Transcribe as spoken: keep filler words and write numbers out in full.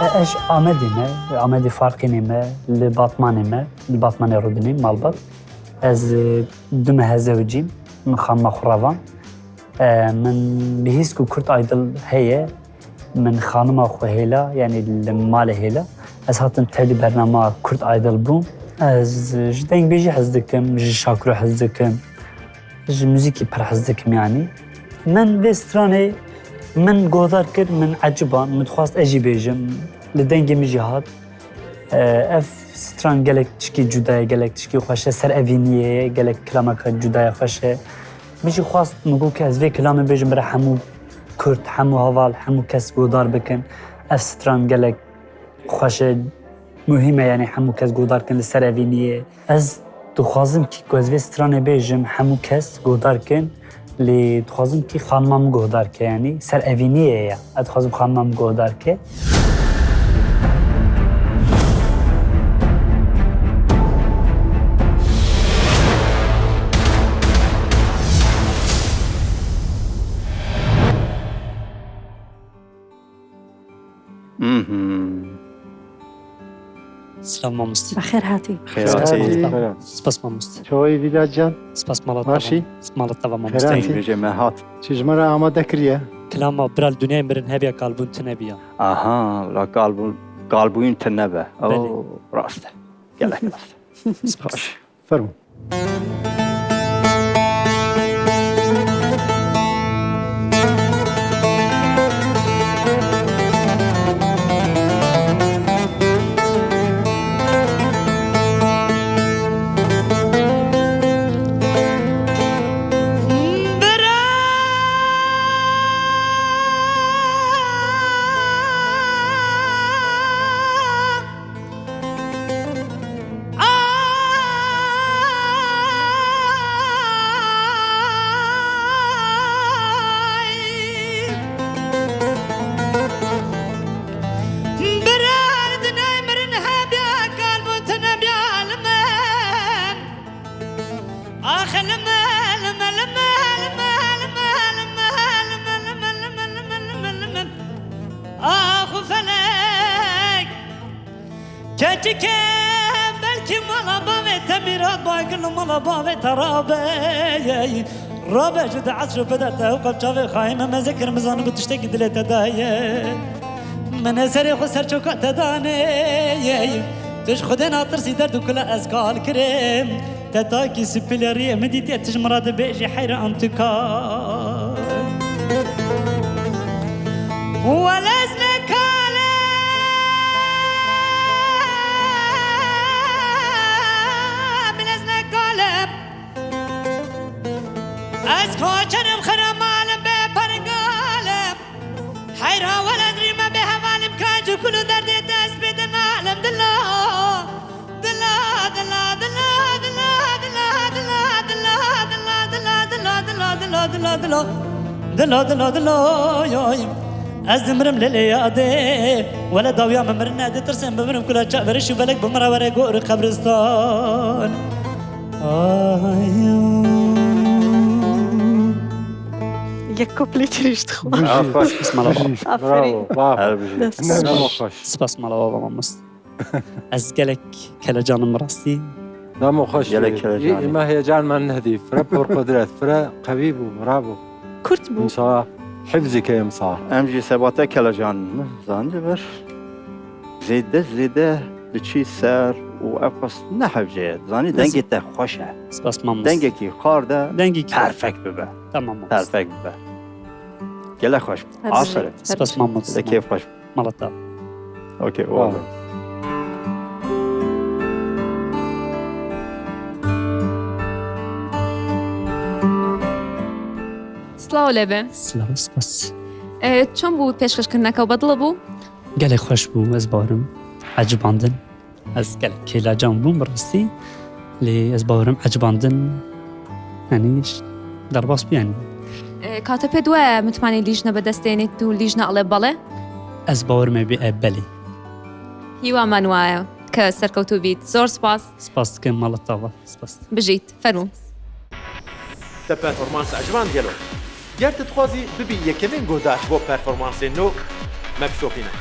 E, ez ji Amedê me, Amedê Farqînê me, li Batmanê me, li Batmanê rûdinêm, malbat. Ez, e, du mehe zewicîm, min xanima xwe revan. E, min bihîst ku Kurd Idol heye, min xanima xwe hêla, yanî li malê hêla. Ez hatim tevlî bernama Kurd Idol bûm. Ez ji dengbêjî hez dikim, ji şakiro hez dikim. Ji muzîkî pir hez dikim yanî. Min vê stranê min guhdar kir, min eciban, min dixwest ez jî bêjim. Li dengê min jî hat. Ev stran gelek tişkî cuda ye, gelek tişkî xweş e, ser evîniyê ye, gelek kilameke cuda ye, xweş e. Min jî xwest, min got ku ez vê kilamê bêjim, bira hemû Kurd, hemû heval, hemû kes guhdar bikin. Ev stran gelek xweş e, muhîm e, yanî hemû kes guhdar kin li ser evîniyê. Ez dixwazim kî ku ez vê stranê bêjim, hemû kes guhdar kin, lê dixwazim kî xanima min guhdar ke, yanî ser evîniyê ye. Ez dixwazim xanima min guhdar ke. Mhm. Silav mamoste. Bi xêr hatî. Xêr Spas hatî. Mamoste. Spas mamoste. Çawayî Vîda can? Spas mala te va. Başî? Mala te va mamoste. Xêr hatî. Bêje me hat. Çi ji me re amade kiriye? Kilama bira li dinyayê mirin hebiya kalbûn tune biya. Aha, la kalbûn, kalbûn tune be. Belê. Oo, rast e. Gelek rast e. Spas. Fermo. Ax lime, lime, lime, lime. Ax û felek. Keçike belkî mala bavê te mîrat ba, gil mala bavê te rabe. Rabe ji di esr bide te û qep çavê xayî me meze kir, min zanibû tiştekî dilê te daye. Min ê serê xwe ser çoka te danê. Tu ji Xwedê natirsî, derd û kula ez kal kirim. Te takî spîleriyê min dîtiye, tu ji min re dibêjî heyran tu kar. Wele ez ne kal im, ez ne kal im. Ez koçerim xira malim bê pergalim. Heyra wele ez rîme bê hevalim, ka ji kul û derdê te ez pê dinalim dilo. Dila, dila, dila, dila, dila, dila, dila, dila, dila, dila, dila, dila, dila, dila, dila, dila, dila, yoy. Ez dimirim lê lê yadê. Wele dawiya min mirine, ditirsim bimirim, kula çaverişî belek bi min re were gor qebristan. Ay. Yek kuplê tirîş dixwe. Bijî. Aferin. Bijî. Aferin. Bravo, bravo. Her bijî. Dest. Dema xweş. Spas mala we va mamoste. Ez gelek kelecan im rastî. Dema xweş. Gelek kelecan. Î, î me heyecan me nedî. Fire pir qudret, fire qewî bû, bravo. Kurt bû. Înşallah hifzî ke emsal. Em jî sebate kelecan me zanî bir. Zêde, zêde diçî ser û ev qas ne hewce ye. Zanî, dengê te xweş e. Spas mamoste. Dengekî xar de. Dengekî perfekt bibe. Tamam mamoste. Perfekt bibe. Gelek xweş bû. Aferin. Spas mamoste. Te kêf xweş bû. Mala te. Okey, oldu. Silav lê be. Silav, spas. E, çend bû pêşkêşkirineke we, bedil bû? Gelek xweş bû, ez bawerim. Ecibandin. Ez gelek kêlacan bûm, bi rastî. Lê ez bawerim ecibandin, yanî, derbas bû, yanî. E, ka te pê diwe mutmanî lîjne bi dest tênê tu lîjne ale bale? Ez bawerim ê bê e belê. Hîwa me niwa ye ke serkewtû bît. Zor spas. Spas dikim, mala te va. Spas. Bijît. Fermû. Te performansa eciband gelo? Ger tu dixwazî bibî yekemîn guhdar ji bo performansên nû, me bişopîne.